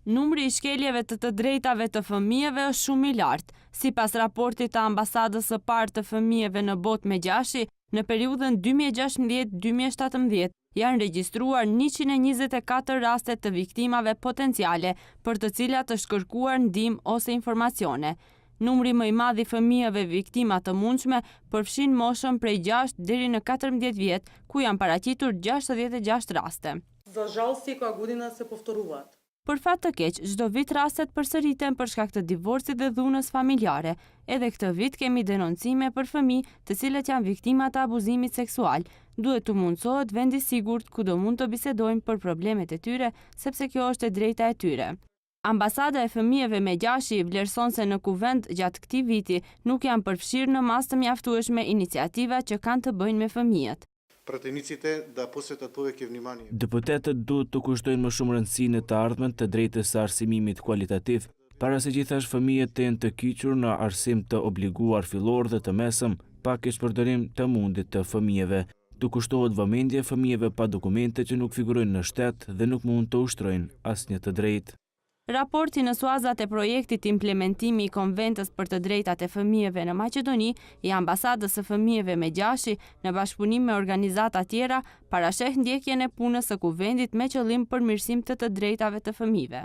Numri i shkeljeve të të drejtave të fëmijëve është shumë i lartë. Sipas raportit të Ambasadës së parë të fëmijëve në botë Megjashi, në periudhën 2016-2017 janë regjistruar 124 raste të viktimave potenciale për të cilat është kërkuar ndihmë ose informacione. Numri më i madh i fëmijëve viktima të mundshme përfshin moshën prej 6 deri në 14 vjet, ku janë paraqitur 66 raste. За жал, секоја година се повторуваат. Për fat të keq, çdo vit rastet përsëriten për shkak të divorcit dhe dhunës familjare. Edhe këtë vit kemi denoncime për fëmijë, të cilët janë viktima të abuzimit seksual. Duhet t'u mundësohet vend i sigurt ku do mund të bisedojnë për problemet e tyre, sepse kjo është e drejta e tyre. Ambasada e fëmijëve Megjashi vlerëson se në kuvend gjatë këtij viti nuk janë përfshirë në masë të mjaftueshme iniciativa që kanë të bëjnë me fëmijët. Пратениците да посветат повеќе внимание. Deputetët duhet të kushtojnë më shumë rëndësi në të ardhmen të drejtës së arsimimit kualitativ, para se gjithash fëmijët të jenë të kyçur në arsim të obliguar fillor dhe të mesëm, pa keqpërdorim të mundit të fëmijëve. Të kushtohet vëmendje fëmijëve pa dokumente që nuk figurojnë në shtet dhe nuk mund të ushtrojnë asnjë të drejtë. Raporti në suazat e projektit implementimi i Konventës për të drejtat e fëmijëve në Maqedoni i Ambasadës së Fëmijëve Megjashi në bashkëpunim me organizata tjera parasheh ndjekjen e punës së kuvendit me qëllim përmirësim të të drejtave të fëmijëve.